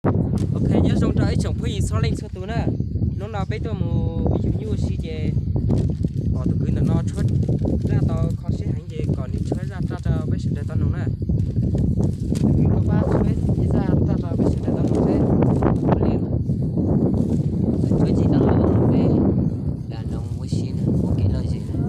Ok, nyob zoo rau ib tsoom phooj ywg txhua leej txhua tus na. Hnub no peb tuaj mus yug nyuj ua si ces pom tus kwv ntawm no tshuab zaj tau kho siab heev ces kom nws tshuab zaj raj rau peb sawv daws tau noog na. Tus kwv koj pab tshuab zaj raj rau peb sawv daws tau noog seb ua li mas. Tshuab tsis tau los peb lam noog ua si na, ua kev lom zem na.